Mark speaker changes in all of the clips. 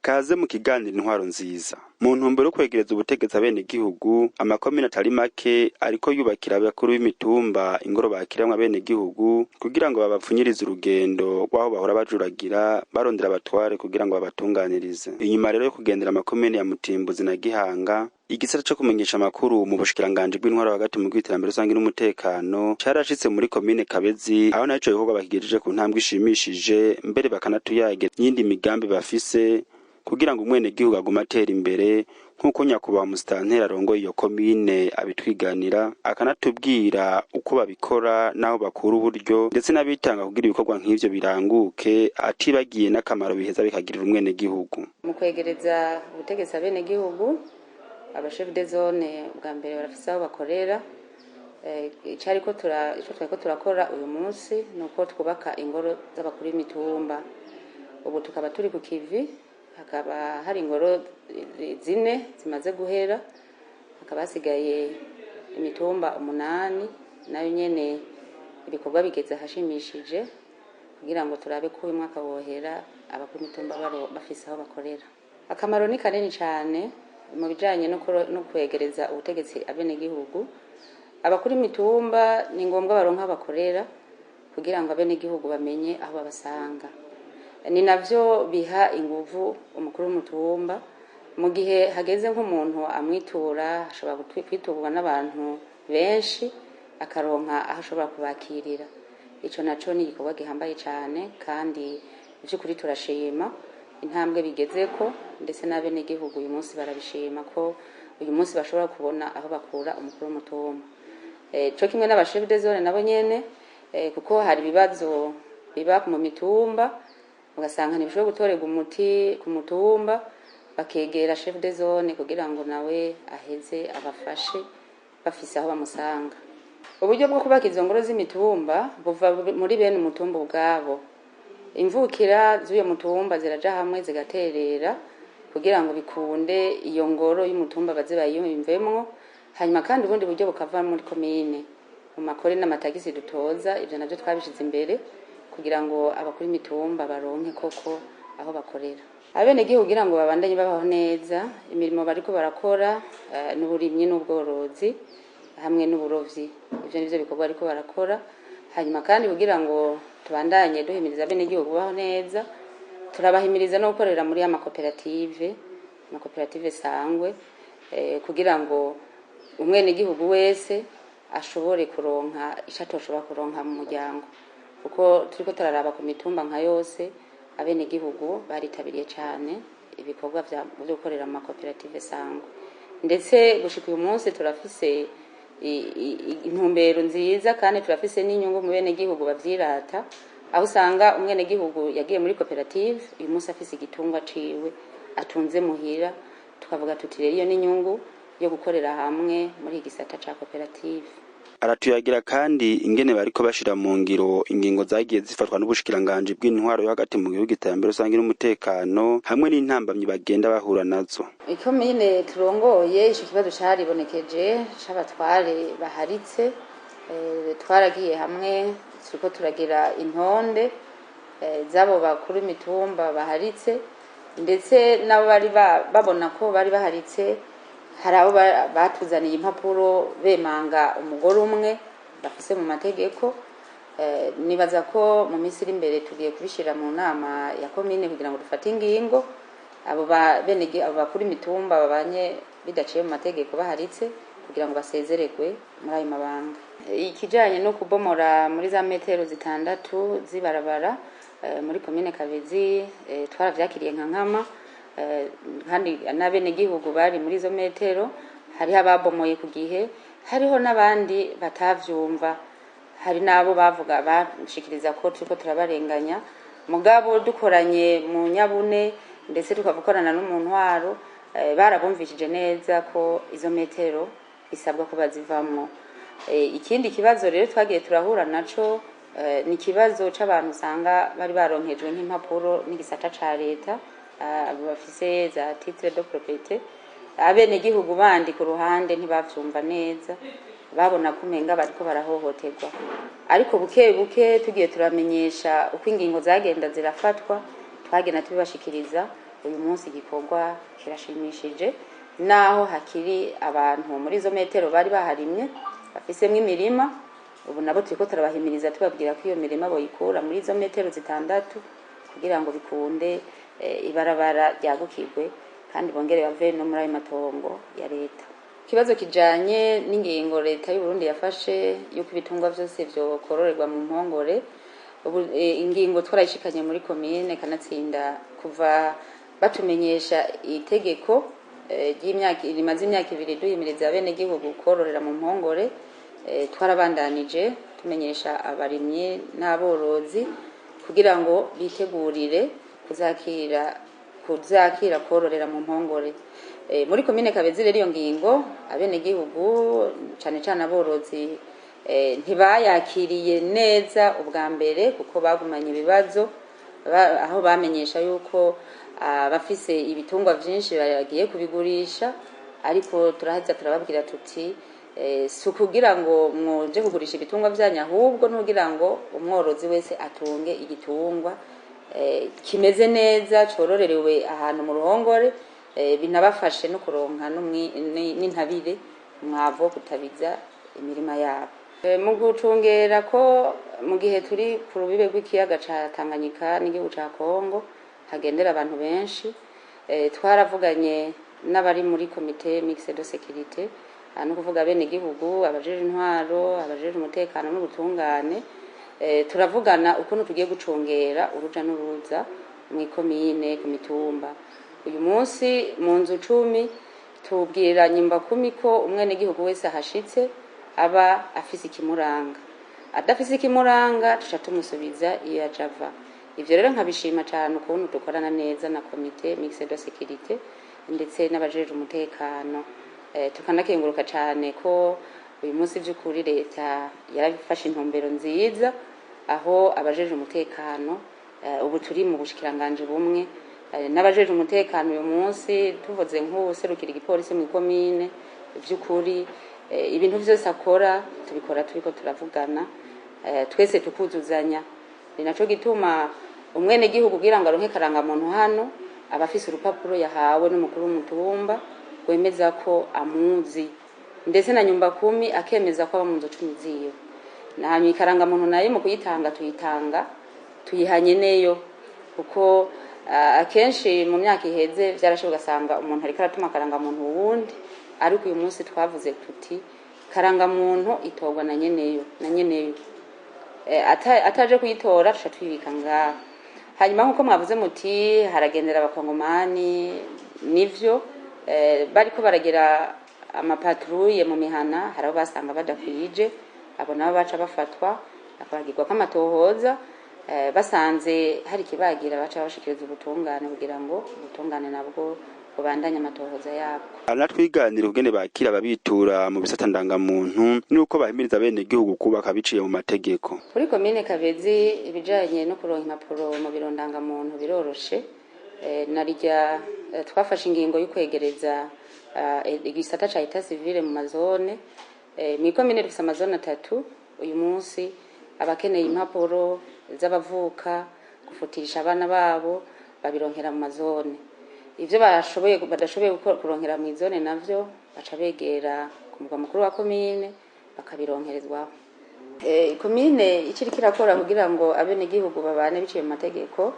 Speaker 1: Kaze mu kiganiro Intwaro Nziza. Mu ntumbero yo kwegereza ubutegetsi abenegihugu, amakomine atari make ariko yubakira abakuru b'imitumba ingoro bakiramwo abenegihugu kugira ngo babapfunyirize urugendo rw'aho bahora bajuragira barondera abatware kugira ngo babatunganirize. Inyuma rero yo kugendera amakomine ya Mutimbuzi na Gihanga, igisata co kumenyesha amakuru mu bushikiranganji bw'intwaro hagati mu bw'iterambere rusangi n'umutekano carashitse muri komine Kabezi, aho naco ibikorwa bakigejeje ku ntambwe ishimishije, mbere bakanatuyagira n'iyindi migambi bafise kugira ngo umwenegihugu agume atera imbere, nk'uko nyakubahwa musitanteri arongoye iyo komine abitwiganira, akanatubwira uko babikora n'aho bakura uburyo, ndetse n'abitanga kugira ibikorwa nk'ivyo biranguke, atibagiye n'akamaro biheza bikagirira umwenegihugu.
Speaker 2: Mu kwegereza ubutegetsi abenegihugu, abashefu de zone bwa mbere barafise aho bakorera. Icariko tura ico twariko turakora uyu munsi ni uko twubaka ingoro z'abakuru b'imitumba. Ubu tukaba turi ku kivi, hakaba hari ingoro zine zimaze guhera, hakaba hasigaye imitumba 8, nayo nyene ibikorwa bigeze ahashimishije, kugira ngo turabe ko uyu mwaka wohera abakuru b'imitumba bafise aho bakorera. Akamaro ni kanini cane mu bijanye no kwegereza ubutegetsi abenegihugu. Abakuru imitumba ni ngombwa baronka aho bakorera kugira ngo abenegihugu bamenye aho babasanga. Ni navyo biha inguvu umukuru w'umutumba mu gihe hageze nk'umuntu amwitura, ashobora kwiturwa n'abantu benshi, akaronka aho ashobora kubakirira. Ico naco ni igikorwa gihambaye cane, kandi vy'ukuri turashima intambwe bigezeko, ndetse n'abenegihugu uyu munsi barabishima ko uyu munsi bashobora kubona aho bakura umukuru w'umutumba. Co kimwe n'abashefu de zone nabo nyene, kuko hari ibibazo biba mu mitumba, ugasanga ntibishobora gutorerwa umuti ku mutumba, bakegera chef de zone kugira ngo nawe aheze abafashe bafise aho bamusanga. Uburyo bwo kubaka izo ngoro z'imitumba buva muri bene umutumba ubwabo. Imvukira z'uyo mutumba ziraja hamwe zigaterera kugira ngo bikunde iyo ngoro y'umutumba baze bayiyumvemwo. Hanyuma kandi ubundi buryo bukava muri komine mu makore n'amatagisi dutoza, ivyo navyo twabishize imbere kugira ngo abakuru imitumba baronke koko aho bakorera. Abenegihugu kugira ngo babandanye babaho neza, imirimo bariko barakora n'uburimyi n'ubworozi hamwe n'uburovyi, ivyo nivyo bikorwa bariko barakora. Hanyuma kandi kugira ngo tubandanye duhimiriza abenegihugu kubaho neza, turabahimiriza no gukorera muri ya makoperative, amakoperative sangwe, kugira ngo umwenegihugu wese ashobore kuronka ico atoshobora kuronka mu muryango. Kuko turiko turaraba ku mitumba nka yose, abenegihugu baritabiriye cane ibikorwa vyo gukorera mu makoperative sangwe. Ndetse gushika uyu munsi turafise intumbero nziza, kandi turafise n'inyungu mu benegihugu bavyirata, aho usanga umwenegihugu yagiye muri koperative uyu munsi afise igitungwa ciwe atunze muhira. Tukavuga tuti rero iyo ni inyungu yo gukorera hamwe muri igisata ca koperative.
Speaker 1: Aratuyagira kandi ingene bariko bashira mu ngiro ingingo zagiye zifatwa n'ubushikiranganji bw'intwaro yo hagati mu gihugu, iterambere rusangi n'umutekano, hamwe n'intambamyi bagenda bahura nazo.
Speaker 2: Ikomine turongoye, ico kibazo caribonekeje c'abatware baharitse. Twaragiye hamwe, turiko turagira intonde z'abo bakuru imitumba baharitse, ndetse n'abo bari babona ko bari baharitse. Hari abo batuzaniye impapuro bemanga umugore umwe bafise mu mategeko. Nibaza ko mu minsi iri imbere tugiye kubishira mu nama ya komine kugira ngo dufate ingingo abo abo bakuru imitumba babanye bidaciye mu mategeko baharitse, kugira ngo basezeregwe muri ayo mabanga. Ikijanye no kubomora muri za metero 6 z'ibarabara, muri komine Kabezi, twaravyakiriye nka nkama, kandi n'abenegihugu bari muri izo metero hariho ababomoye ku gihe, hariho n'abandi batavyumva, hari n'abo bavuga bashikiriza ko turiko turabarenganya. Mugabo dukoranye mu nyabune, ndetse tukavukorana no mu ntwaro, Barabumvishije neza ko izo metero bisabwa ko bazivamwo. Ikindi kibazo rero twagiye turahura naco, ni ikibazo c'abantu usanga bari baronkejwe nk'impapuro n'igisata ca leta, bafise za titre de propriété. Abenegihugu bandi ku ruhande ntibavyumva neza, babona ko umenga bariko barahohoterwa. Ariko buke buke tugiye turamenyesha uko ingingo zagenda zirafatwa, twagenda tubibashikiriza. Uyu munsi igikorwa kirashimishije, naho hakiri abantu muri izo metero bari baharimye bafisemwo imirima. Ubu nabo turiko turabahimiriza, tubabwira ko iyo mirima boyikura muri izo metero 6 kugira ngo bikunde ibarabara ryagukirwe, kandi bongere bave no muri ayo matongo ya leta. Ikibazo kijanye n'ingingo leta y'u Burundi yafashe yuko ibitungwa vyose vyokororerwa mu mpongore, ubu ingingo twarayishikanye muri komine. Kanatsinda kuva batumenyesha itegeko ry'imyaka rimaze imyaka 2 duhimiriza abenegihugu kororera mu mpongore, twarabandanije tumenyesha abarimyi n'aborozi kugira ngo bitegurire kuzakira kororera mu mpongore. Muri komine Kabezi rero iyo ngingo abenegihugu, cane cane aborozi, ntibayakiriye neza ubwa mbere, kuko bagumanye ibibazo aho bamenyesha yuko abafise ibitungwa vyinshi bagiye kubigurisha. Ariko turaheza turababwira tuti si ukugira ngo mwoje kugurisha ibitungwa vyanyu, ahubwo nukugira ngo umworozi wese atunge igitungwa kimeze neza, cororerewe ahantu mu ruhongore, binabafashe no kuronka n'intabire, umwavu wo kutabiza imirima yabo. Mu gucungera ko mu gihe turi ku rubibe rw'ikiyaga ca Tanganyika n'igihugu ca Kongo hagendera abantu benshi, twaravuganye n'abari muri komite mixte de sécurité, ni ukuvuga abenegihugu, abajejwe intwaro, abajejwe umutekano n'ubutungane. Turavugana ukuntu tugiye gucungera uruja n'uruza mw'ikomine, ku mitumba. Uyu munsi mu nzu 10 tubwira nyumba kumi ko umwenegihugu wese ahashitse aba afise ikimuranga. Adafise ikimuranga tuca tumusubiza iyo yaje ava. Ivyo rero nkabishima cane ukuntu dukorana neza na komite mixte de sécurité ndetse n'abajejwe umutekano. Tukanakenguruka cane ko uyu munsi vy'ukuri leta yarafashe intumbero nziza, aho abajejwe umutekano ubu turi mu bushikiranganji bumwe. N'abajejwe umutekano uyu munsi, tuvuze nk'uwuserukira igipolisi mw'ikomine, vy'ukuri ibintu vyose akora tubikora turiko turavugana, twese tukuzuzanya. Ni naco gituma umwenegihugu kugira ngo aronke karangamuntu hano aba afise urupapuro yahawe n'umukuru w'umutumba wemeza ko amuzi, ndetse na nyumba kumi akemeza ko aba mu nzu 10 ziwe. Hanyuma ikarangamuntu nayo mu kuyitanga tuyitanga tuyihanye neyo, kuko akenshi mu myaka iheze vyarashoboka ugasanga umuntu ariko aratuma akarangamuntu wundi. Ariko uyu munsi twavuze tuti karangamuntu itorwa na nyeneyo na nyeneyo. Ataje kuyitora tuca tuyibika ngaho. Hanyuma nkuko mwavuze muti haragendera abakongomani, nivyo, bariko baragira amapatrouille mu mihana, hari abo basanga badakwije. Abo nabo baca bafatwa bakabagirwa amatohoza. Basanze hari ikibagira baca bashikiriza ubutungane kugira ngo ubutungane nabwo bubandanye amatohoza yabwo.
Speaker 1: Aranatwiganira ukugene bakira ababitura mu bisata ndangamuntu nuko bahimiriza abenegihugu kubaka biciye mu mategeko.
Speaker 2: Kuri komine Kabezi ibijanye no kuronka impapuro mu biro ndangamuntu biroroshe. Narirya twafashe ingingo yo kwegereza igisata ca état civil mu mazone. Mw'ikomine dufise amazone 3. Uyu munsi abakeneye impapuro z'abavuka, gufutisha abana babo, babironkera mu mazone. Ivyo bashoboye badashoboye kuronkera mw'izone navyo baca begera ku mugwa mukuru wa komine bakabironkerezwaho. Komine ico iriko irakora kugira ngo abenegihugu babane biciye mu mategeko,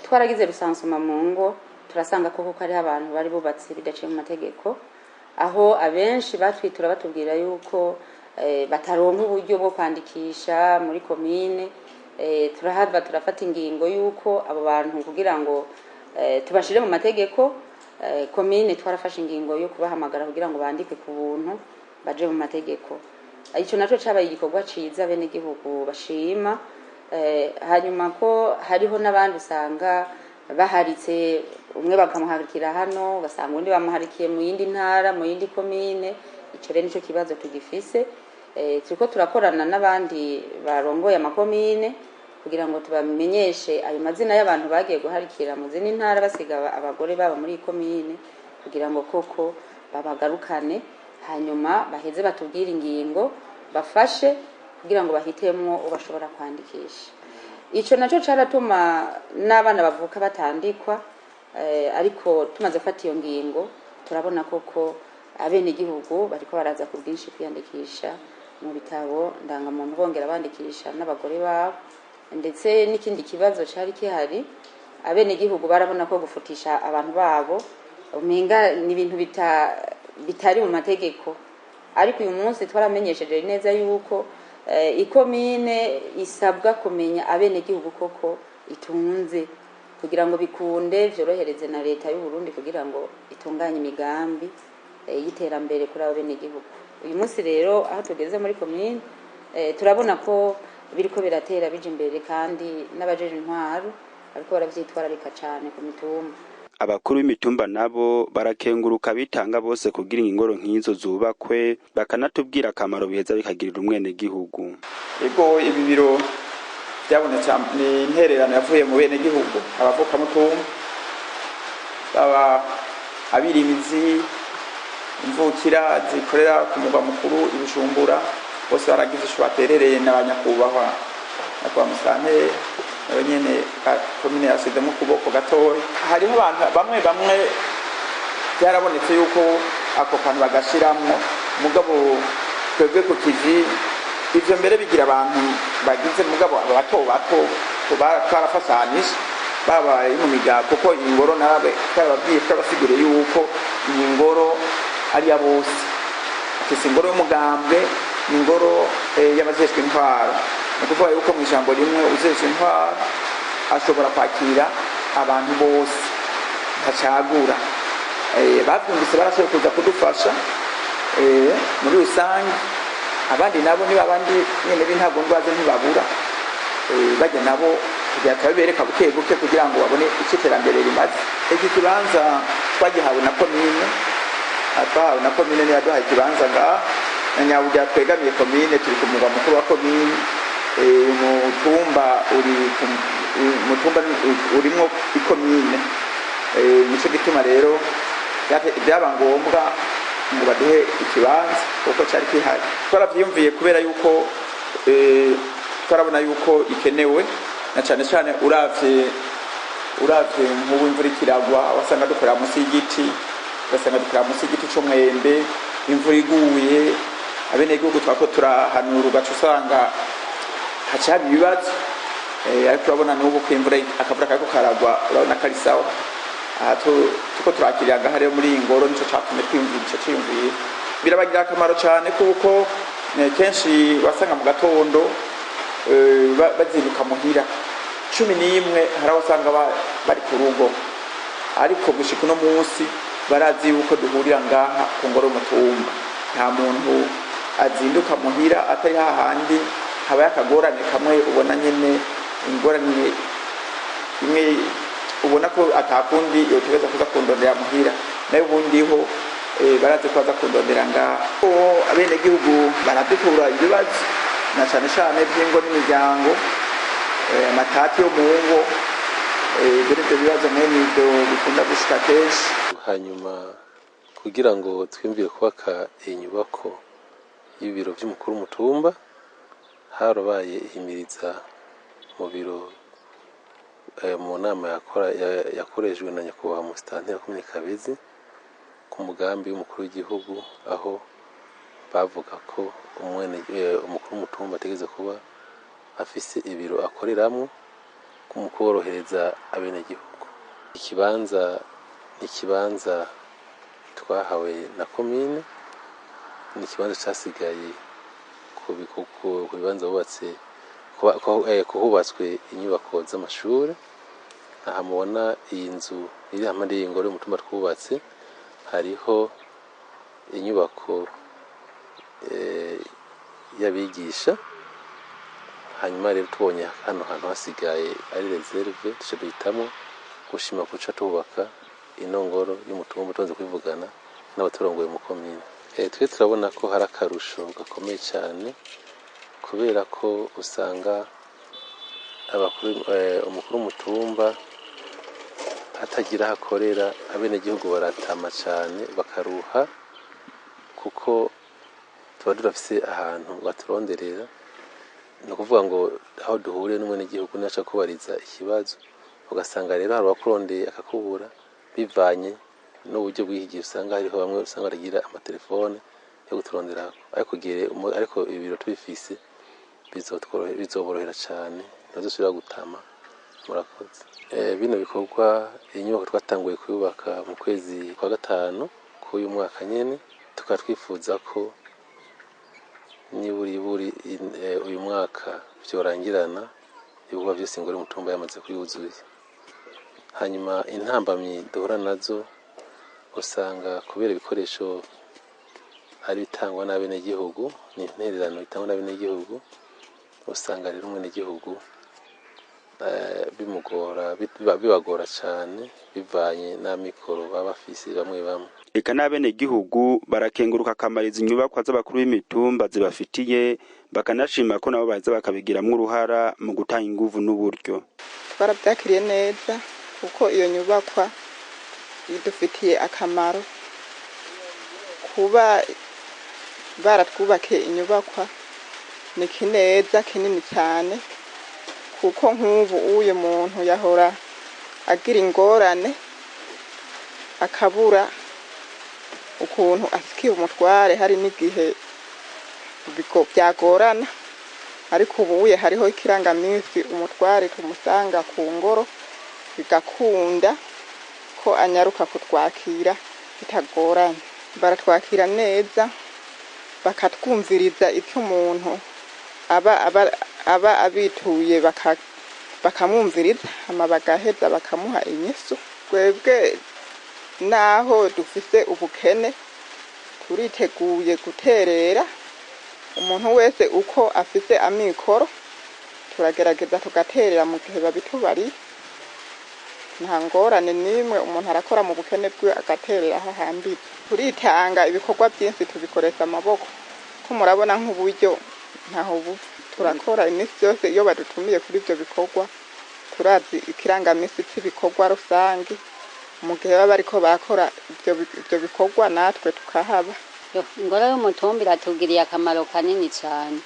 Speaker 2: twaragize recensement mu ngo, turasanga koko ko hariho abantu bari bubatse bidaciye mu mategeko, aho abenshi batwitura batubwira yuko bataronka uburyo bwo kwandikisha muri komine. Turahava turafata ingingo yuko abo bantu kugira ngo tubashire mu mategeko, komine twarafashe ingingo yo kubahamagara kugira ngo bandikwe ku buntu baje mu mategeko. Ico naco cabaye igikorwa ciza abenegihugu bashima. Hanyuma ko hariho n'abandi usanga baharitse. Umwe bakamuharikira hano, ugasanga undi bamuharikiye mu yindi ntara, mu yindi komine. Ico rero nico kibazo tugifise. Turiko turakorana n'abandi barongoye amakomine kugira ngo tubamenyeshe ayo mazina y'abantu bagiye guharikira mu zindi ntara, basiga abagore babo muri iyi komine, kugira ngo koko babagarukane, hanyuma baheze batubwire ingingo bafashe kugira ngo bahitemwo uwo bashobora kwandikisha. Ico naco caratuma n'abana bavuka batandikwa. Ariko tumaze gufata iyo ngingo, turabona koko abenegihugu bariko baraza ku bwinshi kwiyandikisha mu bitabo ndangamuntu, bongera bandikisha n'abagore babo. Ndetse n'ikindi kibazo cari kihari, abenegihugu barabona ko gufutisha abantu babo umenga ni ibintu bitari mu mategeko. Ariko uyu munsi twaramenyesheje neza yuko ikomine isabwa kumenya abenegihugu koko itunze, kugira ngo bikunde vyorohereze na leta y'u Burundi kugira ngo itunganye imigambi y'iterambere kuri abo benegihugu. Uyu munsi rero aho tugeze muri komine, turabona ko biriko biratera bija imbere, kandi n'abajeje intwaro bariko baravyitwararika cane ku mitumba.
Speaker 1: Abakuru b'imitumba nabo barakenguruka bitanga bose kugira ingoro nk'izo zubakwe, bakanatubwira akamaro biheza bikagirira umwenegihugu.
Speaker 3: Ego, ibi biro byabonetse ni intererano yavuye mu bene gihugu, abavukamutumba, baba abirimizi, imvukira zikorera ku mugwa mukuru i Bujumbura, bose baragize ico baterereye, n'abanyakubahwa nyakubahwa musitanteri nawe nyene komine yasizemo ukuboko gatoya. Hariho abantu bamwe bamwe byarabonetse yuko ako kantu bagashiramwo, mugabo twebwe ku kivi ivyo mbere bigira abantu bagize, mugabo bato bato twarafashanije, babaye mu migambo, kuko iyi ngoro nabe twarababwiye, twabasiguriye yuko iyi ngoro ari iya bose, ati si ingoro y'umugambwe, ni ingoro y'abajejwe intwaro. Ni ukuvuga yuko mu ijambo rimwe ujejwe intwaro ashobora kwakira abantu bose, ntacagura. Bavyumvise barashoboye kuza kudufasha muri rusange. Abandi nabo niba abandi nyene b'intagondwazo ntibabura, bajya nabo kugira turabibereka buke buke kugira ngo babone ico iterambere rimaze. Iki kibanza twagihawe na komine, twahawe na komine, niyo yaduhaye ikibanza ngaha na Nyabugira, twegamiye komine, turi ku mugwa mukuru wa komine. Umutumba uri umutumba urimwo ikomine. Nico gituma rero byaba ngombwa ngo baduhe ikibanza kuko cari kihari. Twaravyiyumviye kubera yuko twarabona yuko ikenewe, na cane cane uravye nk'ubu imvura ikiragwa, wasanga dukorera munsi y'igiti, ugasanga dukorera munsi y'igiti c'umwembe, imvura iguye abenegihugu twako turahanura, ugaca usanga haca haba ibibazo. Ariko urabona n'ubu ko imvura, akavura kariko karagwa, urabona ko ari sawa. Aha tuko turakirira ngaha rero muri iyi ngoro, nico catumye twiyumvira ico ciyumviro. Birabagira akamaro cane kuko kenshi wasanga mu gatondo bazinduka muhira 11, hari aho usanga bari ku rugo, ariko gushika uno munsi barazi yuko duhurira ngaha ku ngoro y'umutumba. Nta muntu azinduka muhira atari hahandi habaye akagorane kamwe, ubona nyene ingorane imwe ubona ko atakundi yotegeza kuza kundondera muhira, nayo ubundi ho barazi ko baza kundondera ngaha. Abenegihugu baradutura ibibazo na cane cane vy'ingo n'imiryango, amatati yo mu ngo, ibyo nivyo bibazo mwene ivyo bikunda gushika kenshi.
Speaker 4: Hanyuma kugira ngo twiyumvire kubaka iyi nyubako y'ibiro vy'umukuru w'umutumba, harabaye ihimiriza mu biro, mu nama yakorejwe na nyakubahwa musitanteri wa komine Kabezi ku mugambi w'umukuru w'igihugu, aho bavuga ko umukuru w'umutumba ategerezwa kuba afise ibiro akoreramwo mu korohereza abenegihugu. Ikibanza ni ikibanza twahawe na komine, ni ikibanza casigaye ku bibanza bubatse, kuhubatswe inyubako z'amashure. Aha mubona iyi nzu iri hampande y'ingoro y'umutumba twubatse, hariho inyubako y'abigisha. Hanyuma rero tubonye hano hantu hasigaye ari reserve, duca duhitamwo gushima kuca tubaka ino ngoro y'umutumba tumaze kwivugana n'abaturongoye mu komine. Twe turabona ko hari akarusho gakomeye cyane, kubera ko usanga abakuru, umukuru w'umutumba atagira aho akorera, abenegihugu baratama cyane bakaruha, kuko tuba turafise ahantu baturonderera. Ni ukuvuga ngo aho duhuriye n'umwenegihugu naca kubariza ikibazo, ugasanga rero hari uwakurondeye akakubura, bivanye n'uburyo bw'iki gihe usanga hariho bamwe usanga baragira amatelefone yo kuturonderako, ariko ariko ibiro tubifise bizoborohera cane, ntibazosubira gutama. Murakoze. Bino bikorwa, iyi nyubako twatanguye kuyubaka mu kwezi kwa gatanu k'uyu mwaka nyene, tukaba twifuza ko niburiburi uyu mwaka vyorangirana ibikorwa vyose ingoro y'umutumba yamaze kuyuzuye. Hanyuma intambamyi duhura nazo, usanga kubera ibikoresho ari bitangwa n'abenegihugu, ni intererano itangwa n'abenegihugu, usanga rero umwenegihugu bimugora, bibagora cane bivanye n'amikoro baba bafise bamwe bamwe.
Speaker 1: Eka n'abenegihugu barakenguruka akamaro izi nyubakwa z'abakuru b'imitumba zibafitiye, bakanashima ko nabo baheza bakabigiramwo uruhara mu gutanga inguvu n'uburyo.
Speaker 5: Twarabyakiriye neza kuko iyo nyubakwa idufitiye akamaro. Kuba baratwubakiye inyubakwa ni kineza kinini cyane, kuko nk'ubu uyu muntu yahora agira ingorane akabura ukuntu asikiye umutware, hari n'igihe byagorana, ariko ubu uye hariho ikirangaminsi umutware tumusanga ku ngoro, bigakunda ko anyaruka kutwakira bitagoranye. Baratwakira neza, bakatwumviriza icyo umuntu aba abituye, bakamwumviriza, hama bagaheza bakamuha inyisu. Twebwe naho dufise ubukene turiteguye guterera umuntu wese uko afise amikoro, turagerageza tugaterera mu gihe babitubariye. Nta ngorane n'imwe, umuntu arakora mu bukene bwiwe agaterera aho ahambitse. Turitanga, ibikorwa byinshi tubikoresha amaboko, ko murabona nk'uburyo ntaho buva. Turakora iminsi yose iyo badutumiye kuri ibyo bikorwa, turazi ikirangamisi cy'ibikorwa rusange, mu gihe baba bariko barakora ibyo bikorwa natwe tukahaba.
Speaker 6: Yo, ingoro y'umutumba iratugiriye akamaro kanini cyane,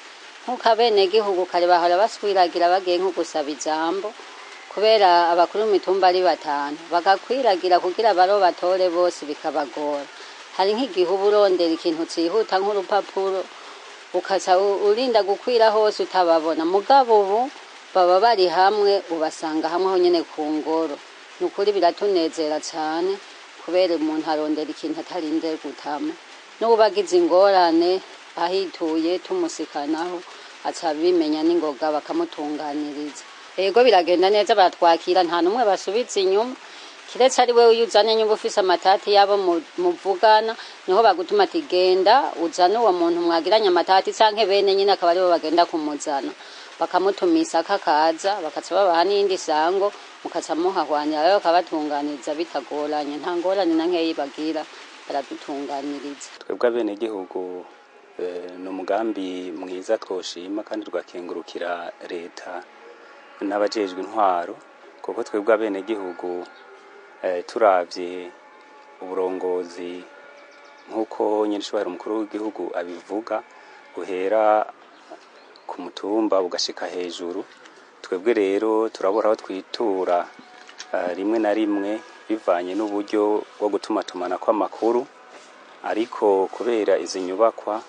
Speaker 6: nk'uko abenegihugu kare bahora baswiragira bagiye nko gusaba ijambo, kubera abakuru b'imitumba ari batanu, bagakwiragira kugira baro batore bose bikabagora. Hari nk'igihe uba urondera ikintu cihuta nk'urupapuro, ukaca urinda gukwira hose utababona. Mugabo ubu baba bari hamwe, ubasanga hamwe aho nyene ku ngoro. Ni ukuri biratunezera cane, kubera umuntu arondera ikintu atarinze gutama, n'uba agize ingorane ahituye tumusikanaho aca abimenya n'ingoga bakamutunganiriza. Ego, biragenda neza, baratwakira, nta n'umwe basubiza inyuma, kiretse ari wewe iyo uzanye nyumva ufise amatati yabo muvugana, niho bagutuma ati genda uzane uwo muntu mwagiranye amatati, canke bene nyine akaba aribo bagenda kumuzana, bakamutumisa akakaza, bakaca babaha n'iyindi sango, mukaca muhahwanira, rero bakabatunganiriza bitagoranye. Nta ngorane na nkeyi bagira, baradutunganiriza.
Speaker 7: Twebwe abenegihugu, ni umugambi mwiza twoshima kandi tugakengurukira leta n'abajejwe intwaro, kuko twebwe abenegihugu, turavye uburongozi nk'uko nyirinshobora umukuru w'igihugu abivuga, buhera ku mutumba ugashika hejuru, twebwe rero turabura aho twitura rimwe na rimwe bivanye n'uburyo bwo gutumatumana kw'amakuru. Ariko kubera izi nyubakwa,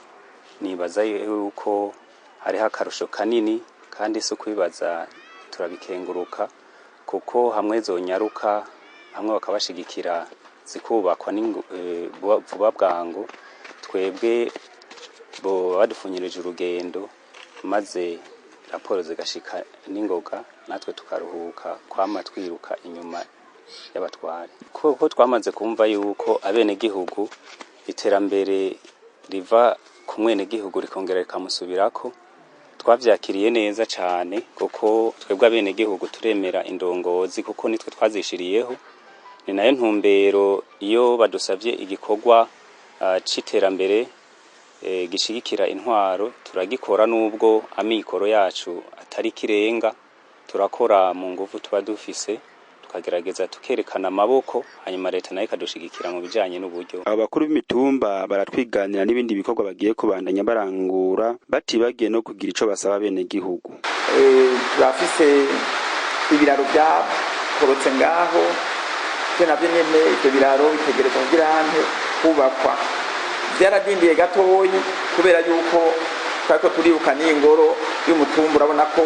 Speaker 7: nibaza yuko hariho akarusho kanini, kandi si ukwibaza, turabikenguruka, kuko hamwe zonyaruka, hamwe bakabashigikira zikubakwa vuba bwangu, twebwe bo badufunyirije urugendo, maze raporo zigashika n'ingoga, natwe tukaruhuka kwama twiruka inyuma y'abatware, kuko twamaze kumva yuko abenegihugu iterambere riva ku mwenegihugu rikongera rikamusubirako. Twavyakiriye neza cane, kuko twebwe abenegihugu turemera indongozi, kuko nitwe twazishiriyeho. Ni nayo ntumbero iyo badusavye igikorwa c'iterambere gishigikira intwaro turagikora, nubwo amikoro yacu atari kirenga, turakora mu nguvu tuba dufise, tukagerageza tukerekana amaboko, hanyuma leta nayo ikadushigikira mu bijanye n'uburyo.
Speaker 1: Abo bakuru b'imitumba baratwiganira n'ibindi bikorwa bagiye kubandanya barangura, batibagiye no kugira ico basaba abenegihugu.
Speaker 3: Turafise ibiraro byakorotse ngaho, ivyo navyo nyene, ivyo biraro bitegerezwa kugira hante kubakwa. Vyaradindiye gatoyi kubera yuko twariko turiruka n'iyi ngoro y'umutumba. Urabona ko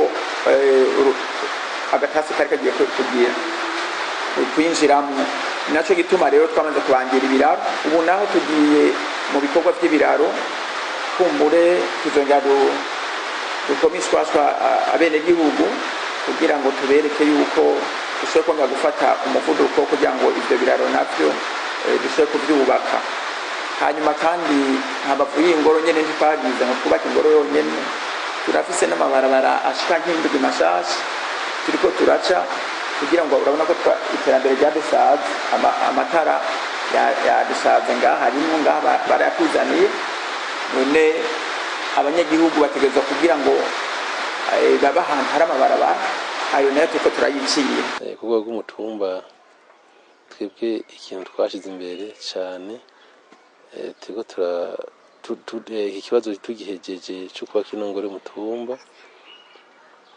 Speaker 3: agatasi kari kagiye kugira kwinjiramwo, ni naco gituma rero twamaze kubangira ibiraro. Ubu naho tugiye mu bikorwa vy'ibiraro, kumbure tuzongera dukome ishwashwa abenegihugu kugira ngo tubereke yuko dushobore kongera gufata umuvuduko kugira ngo ivyo biraro navyo dushobore kuvyubaka. Hanyuma kandi hambavu y'ingoro nyene, ntitwagize ngo twubake ingoro yonyene, turafise n'amabarabara ashika nk'indwi mashasha turiko turaca kugira ngo urabona ko iterambere ryadusaze, amatara yadusaze ngaha, harimwo ngaha barayatuzaniye. None abanyagihugu bategerezwa kugira ngo babe ahantu hari amabarabara, ayo nayo turiko turayiciye.
Speaker 4: Ku rwego rw'umutumba, twebwe ikintu twashize imbere cane, turiko tura iki kibazo tugihejeje co kubaka ino ngoro y'umutumba,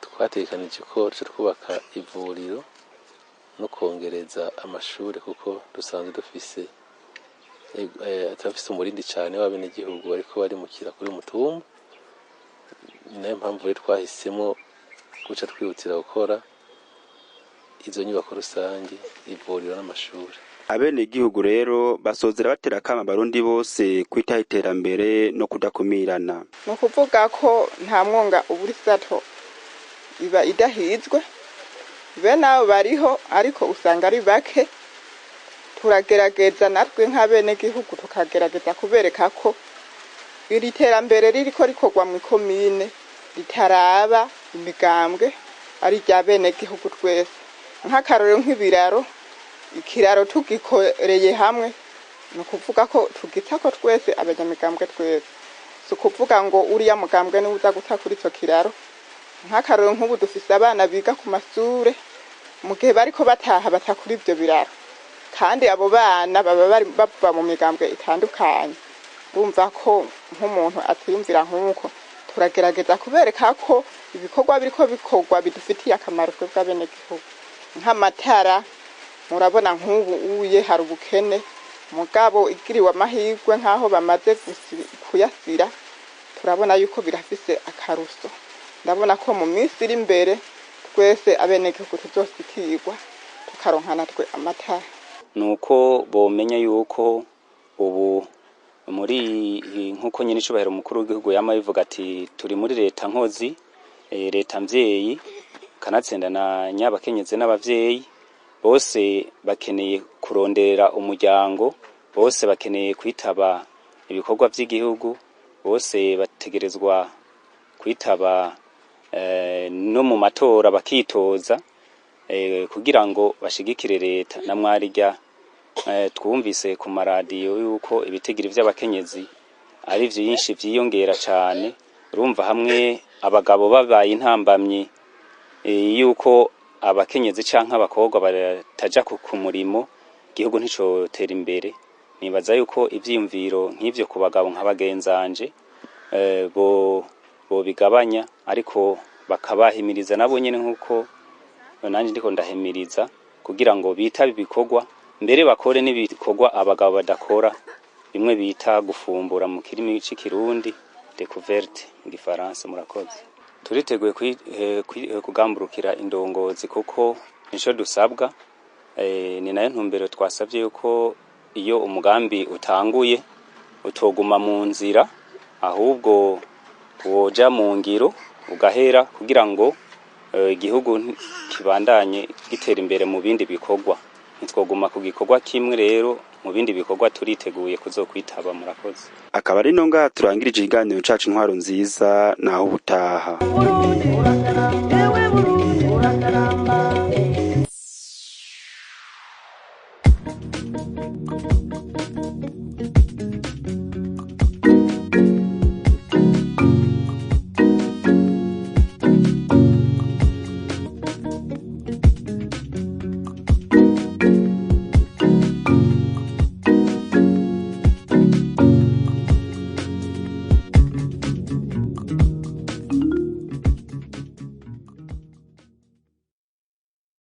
Speaker 4: twategekanije ko duca twubaka ivuriro no kongereza amashure, kuko dusanzwe dufise turafise umurindi cane w'abenegihugu bariko barimukira kuri uyu mutumba. Ni nayo mpamvu rero twahisemwo guca twihutira gukora izo nyubako rusange, ivuriro n'amashuri.
Speaker 1: Abenegihugu rero basozera batera akamo abarundi bose kwitaho iterambere no kudakumirana.
Speaker 5: Ni ukuvuga ko nta mwonga ubura isato iba idahizwe. Bene abo bariho, ariko usanga ari bake. Turagerageza natwe nk'abenegihugu, tukagerageza kubereka ko iri terambere ririko rikorwa mu ikomine ritaraba imigambwe, ari irya benegihugu twese. Nk'akarorero, nk'ibiraro, ikiraro tugikoreye hamwe, ni ukuvuga ko tugitako twese, abanyamigambwe twese. Si ukuvuga ngo uriya mugambwe niwe uza guta kuri ico kiraro. Nk'akarorero, nk'ubu dufise abana biga ku mashure, mu gihe bariko bataha baca kuri ivyo biraro, kandi abo bana baba bari bava mu migambwe itandukanye. Urumva ko nk'umuntu atiyumvira nk'uko, turagerageza kubereka ko ibikorwa biriko bikorwa bidufitiye akamaro twebwe abenegihugu. Nk'amatara, murabona nk'ubu uye hari ubukene, mugabo igiriwe amahirwe nk'aho bamaze kuyasira, turabona yuko birafise akaruso. Ndabona ko mu minsi iri imbere twese abenegihugu tuzoshikirwa, tukaronka natwe amatara.
Speaker 7: Nuko bomenya yuko ubu muri nkuko nyine icubahiro umukuru w'igihugu yama bivuga ati turi muri leta nkozi, leta mvyeyi, kanatsinda na nyabakenyezi n'abavyeyi bose bakeneye kurondera umuryango, bose bakeneye kwitaba ibikorwa vy'igihugu, bose bategerezwa kwitaba no mu matora bakitoza kugira ngo bashigikire leta. Na mwarirya twumvise ku maradiyo yuko ibitigiri vy'abakenyezi ari vyinshi vyiyongera cane. Urumva hamwe abagabo babaye intambamyi yuko abakenyezi canke abakobwa bataja ku murimo, igihugu nticotera imbere. Nibaza yuko ivyiyumviro nk'ivyo ku bagabo nka bagenzanje bo bobigabanya, ariko bakabahimiriza nabo nyene nkuko nanje ndiko ndahimiriza, kugira ngo bitabe ibikorwa, mbere bakore n'ibikorwa abagabo badakora, bimwe bita gufumbura mu kirimi c'ikirundi, découverte mu gifaransa. Murakoze. Turiteguye kugamburukira indongozi kuko nico dusabwa. Ni nayo ntumbero twasavye yuko iyo umugambi utanguye utoguma mu nzira, ahubwo woja mu ngiro ugahera, kugira ngo igihugu kibandanye gitera imbere mu bindi bikorwa. Ntitwoguma ku gikorwa kimwe rero, mu bindi bikorwa turiteguye kuzokwitaba. Murakoze.
Speaker 1: Akaba ari no ngaha turangirije ikiganiro cacu Intwaro Nziza, naho ubutaha.
Speaker 8: Burundi, ewe.